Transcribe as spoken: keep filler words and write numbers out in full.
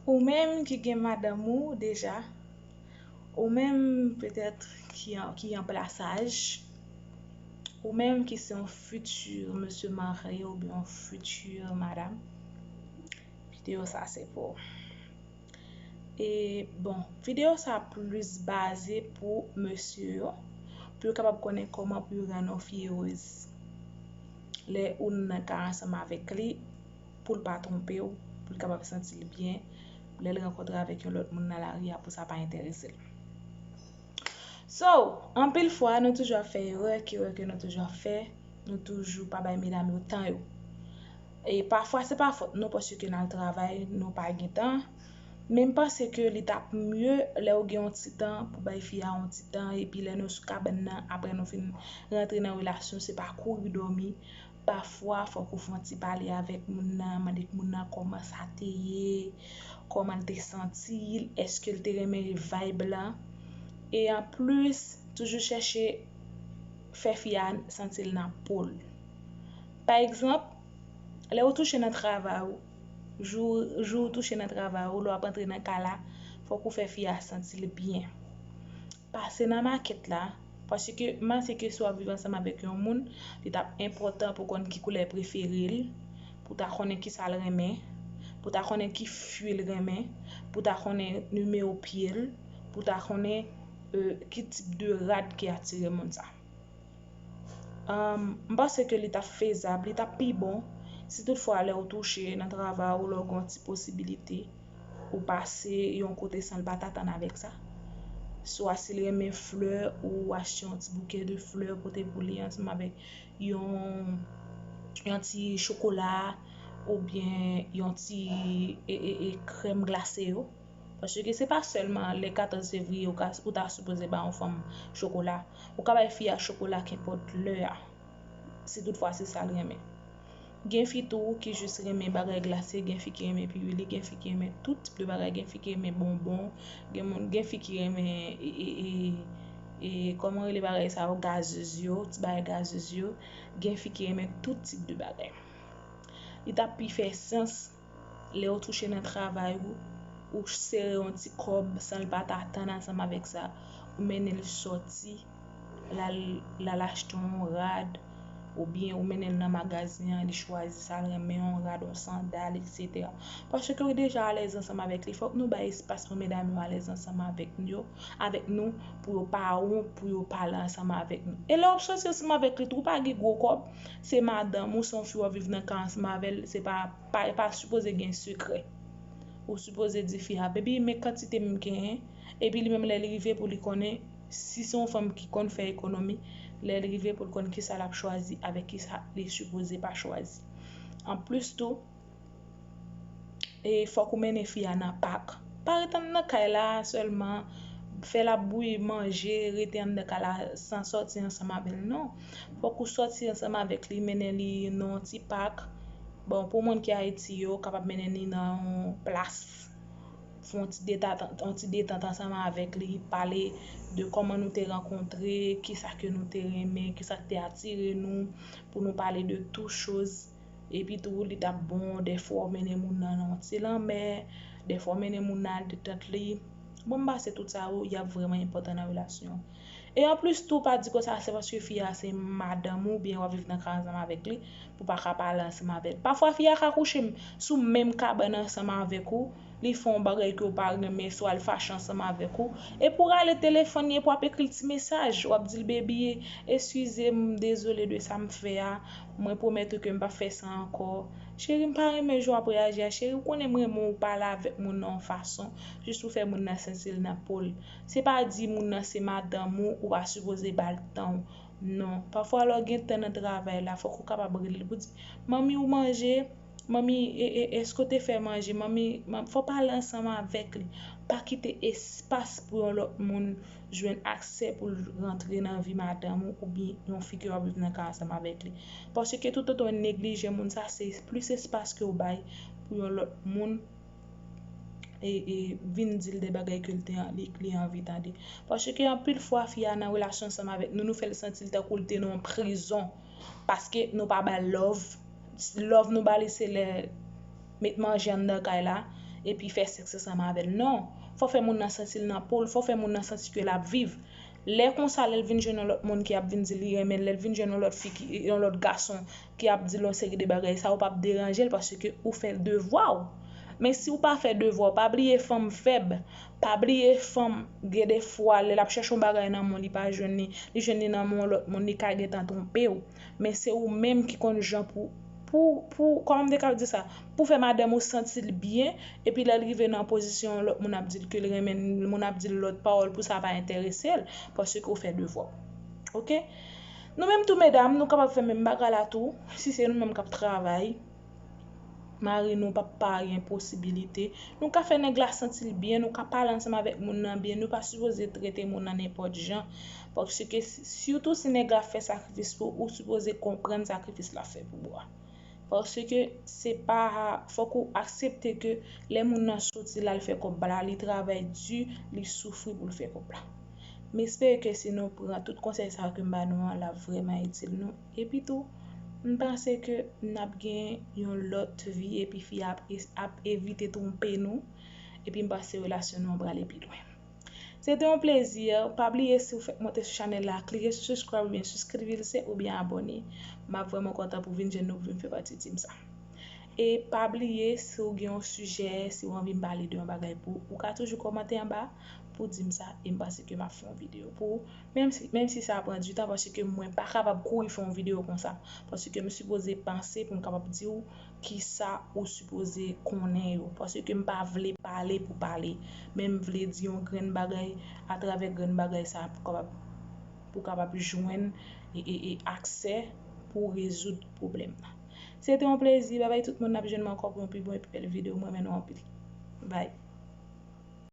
Ou menm ki gen madanm ou deja, ou menm petèt ki an, ki an plasaj, ou menm ki se yon fiti mesye marye oubyen yon fiti madanm, videyo sa se pou ou. E bon, videyo sa plis baze pou mesye yo, pou yo kapab konnen kòman pou yo rann yon fi erez. Lè ou nan ka ansanm avèk li, pou l pa twonpe w, pou l kapab santi l byen, lè l rankontre avèk yon lòt moun nan lari a pou sa pa enterese l. So, anpil fwa, nou toujou ap fè erè, ki erè ke nou toujou ap fè, nou toujou pa bay medam yo tan yo. E pafwa, se pa fòt nou, paske n al travay, nou pa gen tan. Men m panse ke li t ap mye lè w gen yon ti tan pou bay fi a yon ti tan, epi lè nou sou kabann nan, apre nou fin rantre nan relasyon, se pa kouri dòmi. Pafwa, fòk ou fè yon ti pale avèk moun nan, mande moun nan kòman sa te ye, kòman l te santi l, èske l te renmen vibe la. E anplis, toujou chèche fè fi a santi l nan po l. Pa egzanp, lè ou touche nan travay ou, jou, jou ou touche nan travay ou, lè w ap antre nan kay la, fòk ou fè fi a santi l byen. Pase nan makèt la, paske m panse ke si w ap viv ansanm avèk yon moun, li t ap enpòtan pou konn ki koulè prefere l, pou ta konnen ki sa l renmen, pou ta konnen ki fwi l renmen, pou ta konnen nimewo pye l, pou ta konnen, euh, ki tip de rad ki atire moun sa. Um, m panse ke li t ap fezab, li t ap pi bon si toutfwa lè w touche nan travay ou, lè w gen yon ti posibilite, ou pase yon kote san l pa t atann avèk sa. Swa si l renmen flè, ou achte yon ti bouke de flè pote pou li ansanm avèk yon, yon ti chokola oubyen yon ti e, e, e, krèm glase yo. Paske se pa sèlman lè katòz fevriye ou ka, ou ta sipoze ba yon fanm chokola. Ou ka bay fi a chokola kenpòt lè a, si toutfwa se sa l renmen. Gen fi tou ki jis renmen bagay glase, gen fi ki renmen piwili, gen fi ki renmen tout tip de bagay, gen fi ki renmen bonbon, gen moun, gen fi ki renmen, e, e, e, e, kòman rele bagay sa yo, gazez yo, ti bagay gazez yo, gen fi ki renmen tout tip de bagay. Li t ap pi fè sans lè w touche nan travay ou, ou sere yon ti kòb san l pa t atann ansanm avèk sa, ou mennen l sòti, l al, l al achte yon rad, oubyen ou mennen l nan magazen an, li chwazi sa l renmen, yon rad, yon sandal, etsetera. Paske ou deja alèz ansanm avèk li, fòk nou bay espas pou medam yo alèz ansanm avèk yo, avèk nou, pou yo pa wont, pou yo pale ansanm avèk nou. E lè w ap sòti ansanm avèk li tou, ou pa gen gwo kòb, se madanm ou, se yon fi w ap viv nan kay ansanm avè l, se pa, pa, pa sipoze gen sekrè. Ou sipoze di fi a, "Baby, men kantite m genyen," epi li menm lè li rive pou li konnen, si se yon fanm ki konn fè ekonomi, lè li rive pou l konn kisa l ap chwazi avèk kisa li sipoze pa chwazi. Anplis tou, e fòk ou mennen fi a nan pak. Pa ret anndan kay la sèlman, fè l ap bouyi manje, rete anndan kay la san sòti ansanm avè l, non. Fòk ou sòti ansanm avèk li, mennen li nan yon ti pak. Bon, pou moun ki Ayiti yo, kapab mennen li nan yon plas, fè yon ti detant, yon ti detant ansanm avèk li, pale de kòman nou te rankontre, kisa ke nou te renmen, kisa k te atire nou, pou nou pale de tout choz. Epi tou, li t ap bon, dèfwa w mennen moun nan nan yon ti lanmè, dèfwa w mennen moun nan al detant li. Bon, m panse tout sa yo, y ap vrèman enpòtan nan relasyon. E anplis tou, pa di konsa se paske fi a se madanm ou, oubyen w ap viv nan kay ansanm avèk li, pou w pa ka pale ansanm avè l. Pafwa, fi a ka kouche m, sou menm kabann ansanm avèk ou, li fè yon bagay ke w pa renmen, swa l fache ansanm avèk ou, epi w rale telefòn li, epi w ap ekri l ti mesaj, w ap di l, "Baby, eskize m, dezole de sa m fè a, mwen pwomèt ou ke m p ap fè sa ankò. Cheri, m pa renmen jan w ap reyaji a, cheri, ou konnen m renmen w pale avèk moun nan yon fason, jis pou fè moun nan santi l nan po l." Se pa di moun nan se madanm ou, ou pa sipoze ba l tan w. Non. Pafwa, lè w gen tan nan travay la, fòk ou kapab rele l pou di, "Manmi, ou manje? Manmi, e, e, èske w te fè manje? Manmi, manmi," fò w pale ansanm avèk li. Pa kite espas pou yon lòt moun jwenn aksè pou l rantre nan vi madanm ou oubyen yon fi ke w ap viv nan kay ansanm avèk li. Paske toutotan w neglije moun sa, se plis espas ke w bay pou yon lòt moun e, e vin di l de bagay ke l te an-, li, li anvi tande. Paske anpil fwa, fi a nan relasyon ansanm avèk nou, nou fè l santi l tankou l te nan yon prizon. Paske nou pa ba l love. Love nou ba li se lè met manje anndan kay la, epi fè sèks ansanm avè l. Non. Fò fè moun nan santi l nan po l, fò fè moun nan santi ke l ap viv. Lè konsa, lè l vin jwenn yon lòt moun ki ap vin di li renmen l, lè l vin jwenn yon lòt fi, ki, yon lòt gason ki ap di l yon seri de bagay, sa yo p ap deranje l paske ou fè devwa w. Men si w pa fè devwa w, pa bliye fanm fèb, pa bliye fanm gen de fwa lè l ap chèche yon bagay nan moun li pa jwenn li, li jwenn li nan men yon lòt moun, li ka gentan twonpe w. Men se ou menm ki konn jan pou, pou, pou, kòman m te ka di sa? Pou fè madanm ou santi l byen, epi lè l rive nan pozisyon yon lòt moun ap di l ke l renmen l, moun ap di l lòt pawòl pou sa pa enterese l, paske ou fè devwa w. Oke? Nou menm tou medam, nou kapab fè menm bagay la tou, si se nou menm k ap travay, mari nou p ap pa gen posibilite. Nou ka fè nèg la santi l byen, nou ka pale ansanm avèk moun nan byen, nou pa sipoze trete moun nan nenpòt jan. Paske si, sitou si nèg la fè sakrifis pou ou, ou sipoze konprann sakrifis l ap fè pou ou a. Paske se pa, fòk ou aksepte ke lè moun nan soti la, l fè kòb la, li travay di, li soufri pou l fè kòb la. M espere ke si nou pran tout konsèy sa yo ke m ba nou an, l ap vrèman itil nou. Epi tou, m panse ke n ap gen yon lòt vi epi fi a ap, ap evite twonpe nou. Epi m panse relasyon nou an prale pi lwen. Se te yon plezi. Pa bliye si w fèk monte sou chanèl la, klike sou subscribe oubyen suscribirse oubyen abòne. M ap vrèman kontan pou vin jwenn nou, pou vin fè pati team sa. E pa bliye, si w gen yon sijè, si w anvi m pale de yon bagay pou ou, ou ka toujou kòmante anba pou di m sa, e m panse ke m ap fè yon videyo pou ou. Menm si, menm si sa pran du tan, paske mwen pa kapab kouri fè yon videyo konsa. Paske m sipoze panse pou m kapab di w kisa ou sipoze konnen yo. Paske m pa vle pale pou pale, men m vle di yon grenn bagay, atravè grenn bagay sa pou kapab, pou kapab jwenn e, e, e aksè pou rezoud pwoblèm nan. Se te yon plezi. Babay tout moun, n ap jwenn mwen ankò pou yon pi bon epi bèl videyo. M renmen nou anpil. Bye.